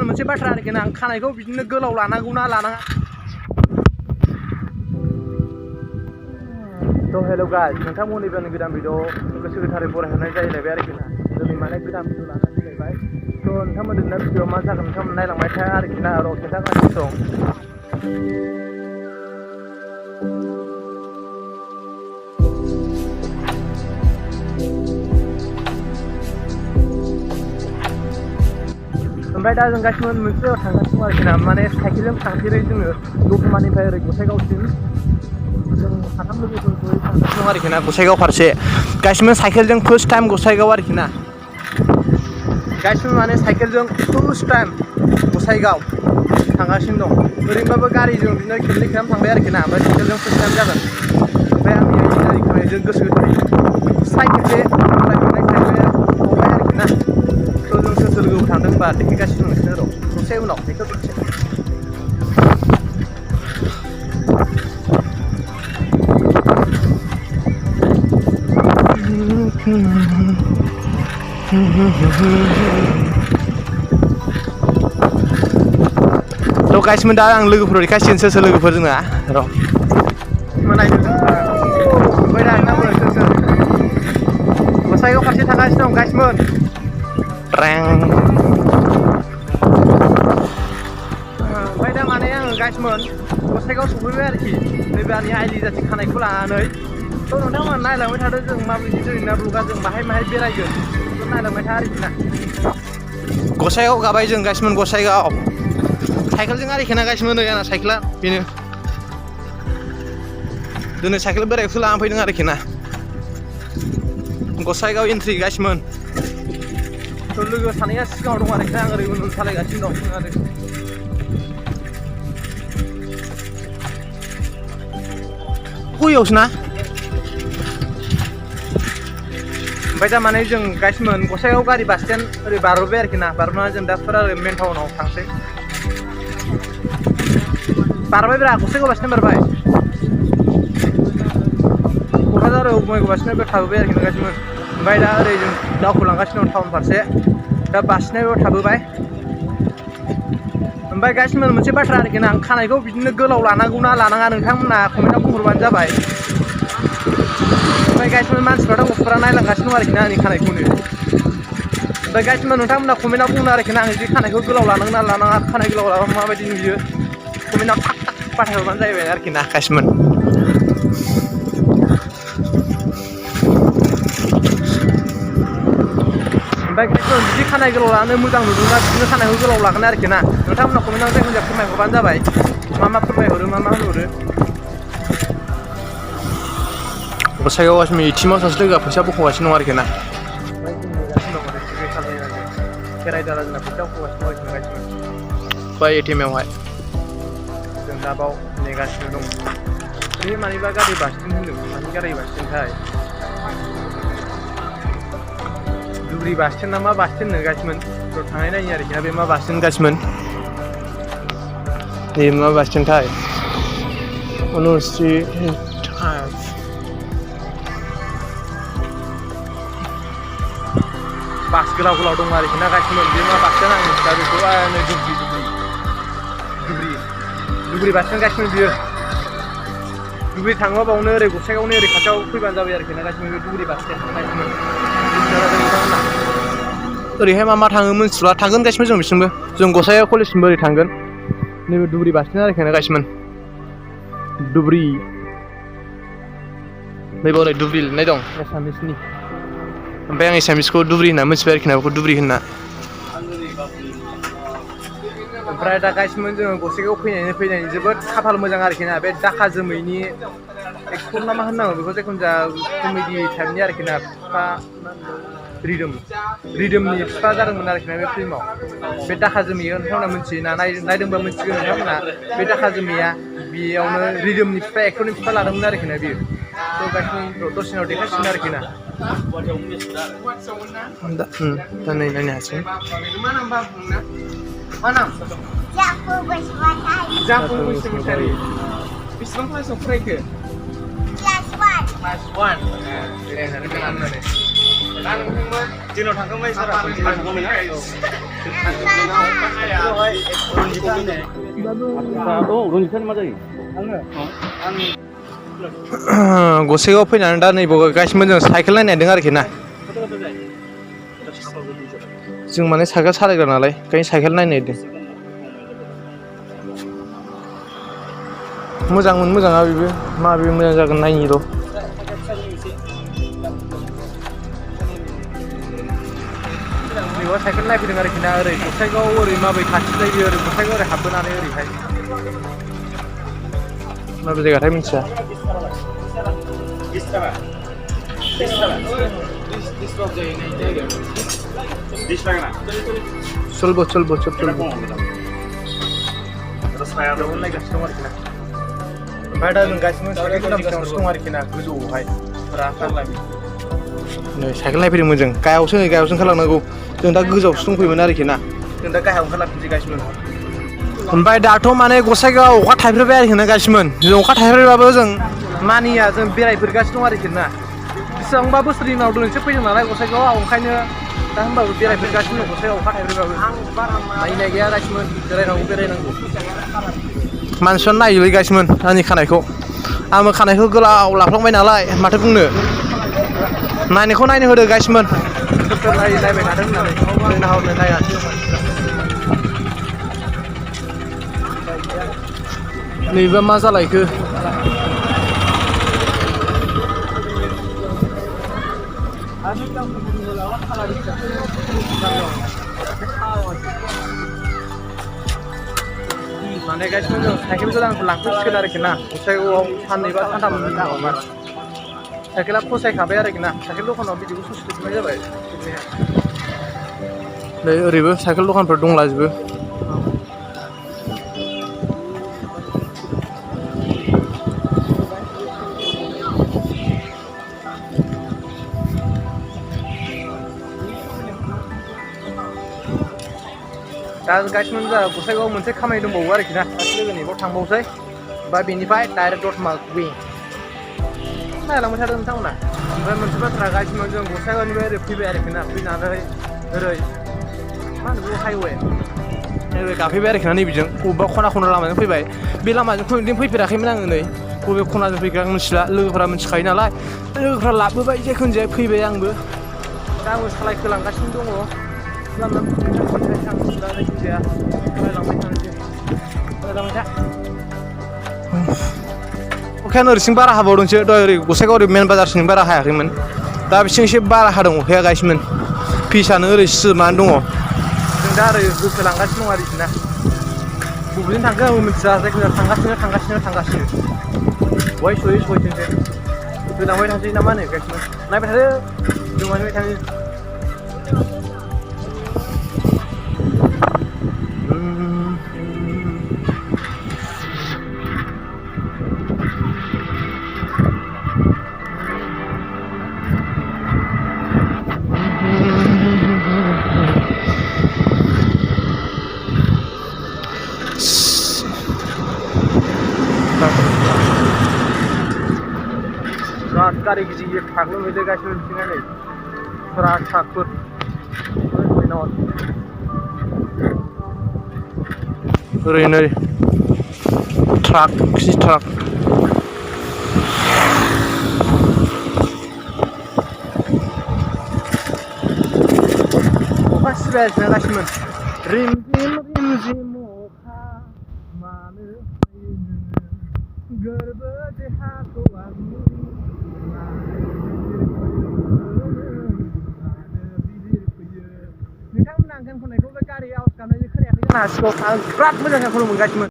मोनसे बाथ्रा आरोखि ना आं खानायखौ बिदिनो गोलाव लानांगौना लानाङा थ' हेल' गाइस नोंथांमोननिबो गोदान भिडिअ गोसो गोथारै बरायहरनाय जाहैलायबाय आरोखि ना दिनै माने गोदान भिडिअ लानानै फैलायबाय थ' नोंथांमोननो भिडिअ मा जागोन नोंथांमोन नायलांबाय था आरोखि ना र' खिन्थागासिनो दं ओमफ्राय दा जों गासिबो मोनसे थांगासिनो आरोखि ना माने साइकेलजों थांफेरै जोङो दतमानिफ्राय ओरै गसाइगावसिम जों साथाम लोगोफोरखौ थांगासिनो दं आरोखि ना गसाइगाव फारसे गासिबो साइकेलजों फार्स्ट टाइम गसाइगाव आरोखि ना गासिबो माने साइकेलजों फार्स्ट टाइम गसाइगाव थांगासिनो दं ओरैनोबाबो गारिजों बिदिनो खेबनै खेबथाम थांबाय आरोखि ना ओमफ्राय साइकेलजों फार्स्ट टाइम जागोन ओमफ्राय आंनि आइडियानि खामानिजों गोसो गोथारै साइकेलसे फरायहरनाय थांबाय आरोखि ना थ' जों सोर लोगोफोर थांदों होनबा देखायगासिनो नोंसोरनो र' दसे उनाव देखायहरनोसै थ' गाइसमोन दा आं लोगोफोर देखायसिगोन सोर सोर लोगोफोर जोंना र' नायदो ओमफ्राय दा नोंथांमोन सोर सोर गसाइगाव फारसे थांगासिनो दं गाइसमोन ओमफ्राय दा माने आङो गाइसमोन गसाइगाव सफैबाय आरोखि नैबे आंनि आइलि जाथि खानायखौ लानानै थ' नोंथांमोन नायलांबाय थादो जों माबायदि जोंना ब्लगा जों बाहाय बेरायगोन थ' नायलांबाय था आरोखि ना गसाइगाव गाबाय जों गाइसमोन गसाइगाव साइकेलजों आरोखि ना गाइसमोन नै आंना साइकेला बेनो दिनै साइकेल बेरायखौसो लानानै फैदों आरोखि ना गसाइगाव एन्ट्रि गाइसमोन थ' लोगो सानैया सिगाङाव दं आरोखि आं ओरै उन सालायगासिनो दं आरो गयावसो ना ओमफ्राय दा माने जों गाइसमोन गसाइगाव गारि बास स्टेन्ड ओरै बारबोबाय आरोखि ना बारबोनानै जों दा फुरा ओरै मेन टाउनाव थांसै बारबायब्रा गसाइगाव बास स्टेन्ड बारबाय क'क्राझार बङाइगाव बास स्टेन्डआव थाबोबाय आरोखि ना गाइसमोन ओमफ्राय दा ओरै जों दावखोलांगासिनो दं टाउन फारसे दा बास स्टेन्डआव थाबोबाय ओमफ्राय गाइसमोन मोनसे बाथ्रा आरोखि ना आं खानायखौ बिदिनो गोलाव लानांगौना लानाङा नोंथांमोना कमेन्टआव बुंहरबानो जाबाय ओमफ्राय गाइसमोन मानसिफ्राथ' गथ'फोरा नायलांगासिनो दं आरोखि ना आंनि खानायखौनो ओमफ्राय गाइसमोन नोंथांमोना कमेन्टआव बुंनो आरोखि ना आं बिदि खानायखौ गोलाव लानांगोना लानाङा खानाय गोलाव लाबा माबायदि नुयो कमेन्टआव थाक थाक पाठायहरबानो जाहैबाय आरोखि ना गाइसमोन ओमफ्राय गाइसमोन बिदि खानाय गोलाव लानो मोजां नुदोंबा बिदिनो खानायखौ गोलाव लागोन आरोखि ना नोंथांमोना कमेन्टआव जायखिजाया फोरमायहरबानो जाबाय मा फोरमायहरो मा होनहरो गसाइगाव गासिनो टिमाव सासे लोगोआ फैसा बख'गासिनो दं आरोखि ना ओमफ्राय जों नेगासिनो दं ओरै सिगां सालायनानै खेराइ दाला जोंना फैसा बख'गासिनो दं आरोखि गाइसमोन बै एटिएमआवहाय जों दा बाव नेगासिनो दं बे मानिबा गारि बास स्टेन्ड होनदों मानि गारि बास स्टेन्डथाय दुब्रि बास स्टेन्ड ना मा बास स्टेन्ड होनो गाइसमोन थ' थांनाय नायो आरोखि ना बे मा बास स्टेन्ड गाइसमोन बे मा बास स्टेन्डथाय अनुश्री बास गोलाव गोलाव दं आरोखि ना गाइसमोन बे मा बास स्टेन्ड आं मिथिला बेखौ दुब्रि बास स्टेन्ड गाइसमोन बियो दुब्रि थाङोबा बावनो ओरै गसाइगावनि ओरै खाथियाव फैबानो जाबाय आरोखि ना गाइसमोन बे दुब्रि बास स्टेन्ड गाइसमोन ओरैहाय मा थाङो मोनथिला थांगोन गाइसमोन जों बिसिमबो जों गसाइगाव कलेजसिमबो ओरै थांगोन नैबे दुब्रि बास स्टेन्ड आरोखि ना गाइसमोन दुब्रि नैबाव ओरै दुब्रि लिरनाय दं एसामिसनि ओमफ्राय आं एसामिसखौ दुब्रि होनना मिथिबाय आरोखि ना बेखौ दुब्रि होनना ओमफ्राय दा गाइसमोन जोङो गसाइगाव फैनायनि जोबोद खाफाल मोजां आरोखि ना बे दाखा जोमैनि एक्टर ना मा होननांगौ बेखौ जायखुनु जाया कमेडि टाइपनि आरोखि ना बिफा रिदोमनि बिफा जादोंमोन आरोखि ना बे फिल्माव बे दाखा जोमैया नोंथांमोना मिथियोना नायदोंबा मिथिगोन नोंथांमोना बे दाखा जोमैया बेयावनो रिदोमनि बिफा एक्टरनि बिफा लादोंमोन आरोखि ना बियो थ' गाइसमोन दसेनाव देखायसिगोन आरोखि ना दा नै नायनो हासिगोन मा नाम जाफुं बसुमतारी बेसेबां क्लासाव फरायखो क्लास 1 बेरायनानै गोनां होननानै जोंनाव थांखांबाय सारा गसाइगाव फैनानै दा नैबाव गासिबो जों साइकेल नायदों आरोखि ना जों माने साइकेल सालायग्रा नालाय ओंखायनो साइकेल नायदों मोजांमोन मोजाङा बेबो माबे मोजां जागोन नायनि र' नैबाव साइकेल नायफैदों आरोखि ना ओरै गसाइगाव ओरै माबे खाथि जायो ओरै गसाइगाव ओरै हाबबोनानै ओरैहाय माबे जायगाथाय मिथिया चलबो ओमफ्राय दा जों गासिबो साइकेल गोदानसो दं आरोखि ना गोजौआवहाय नै साइकेल नायफैदोंमोन जों गाहायावसो ओंखारलांनांगौ जों दा गोजौआवसो दंफैयोमोन आरोखि ना जों दा गाहायाव ओंखारलांफिनसै गासिबो ओमफ्राय दाथ' माने गसाइगावआव अखा थाइफ्रिबाय आरोखि ना गासिमोन जों अखा थाइफ्रिबाबो जों मानिया जों बेरायफेरगासिनो दं आरोखि ना बेसेबांबा बोसोरनि उनाव दिनैसो फैदों नालाय गसाइगावआव ओंखायनो दा होनबाबो बेरायफेरगासिनो दं गसाइगावआव अखा थाइफ्रिबाबो नायनाय गैया गासिमोन बेरायनांगौ मानसिफ्रा नायहैगासिमोन आंनि खानायखौ आंबो खानायखौ गोलाव लाफ्लांबाय नालाय माथो बुंनो नायनायखौ नायनो होदो गासिमोन नायबाय थादों होननानै नाहरनो नायासै नैबा मा जालायखो माने गासिबो जों साइकेल गोदानखौ लांफैसिगोन आरोखि ना गसाइगावआव साननै बा सानथामनि उनावहाय साइकेला फसायखाबाय आरोखि ना साइकेल दखानाव बिदिखौ ससे जोबनाय जाबाय नै ओरैबो साइकेल दखानफोर दंलाजोबो दा गासिबो गसाइगावआव मोनसे खामानि दंबावो आरोखि ना गासै लोगोनि बाव थांबावसै बा बेनिफ्राय डाइरेक्ट दतमा उइं नायलांबाय थादों नोंथांमोना ओमफ्राय मोनसे बाथ्रा गासिबो जों गसाइगावनिफ्राय ओरै फैबाय आरोखि ना फैनानै ओरै मा होनो बे हाइवे ओरै गाफैबाय आरोखि ना नैबेजों बबेबा खना लामाजों फैबाय बे लामाजों फैफेराखैमोन आङो नै बबे खनाजों फैगोन आं मिथिला लोगोफोरा मिथिखायो नालाय लोगोफ्रा लाबोबाय जेखुनु जाया फैबाय आंबो दा आंबो सालायखोलांगासिनो दङ अखायानो ओरैसिम बारा हाबावदोंसो दहाय ओरै गसाइगाव ओरै मेन बाजारसिम बारा हायाखैमोन दा बिथिं एसे बारा हादों अखाया गासिमोन फिसानो ओरै सिजोबनानै दङ जों दा ओरै गोसोलांगासिनो दं आरोखि ना बबेजों थांखो आंबो मिथिया जायखिजाया थांगासिनो बहाय सहैथोंसै गोलांबाय थानोसै ना मा होनो गासिबो नायबाय थादो जों मानिबाय थाङो बिराद गारि गिदिर थांनो मोनदों गासिबो बिथिंहाय नै ट्राकफोर ओरै नै ट्राक अखा सिबाय आरोखि ना गासिबो रिमझिम अखा मानो गोरबो देहाखौ आंनि नोंथांमोना गान खननायखौ बे गारि आवाज गाबनायजों खोनायाखै जानो हासिगौ आं बिराद मोजां खननो मोनगासिनो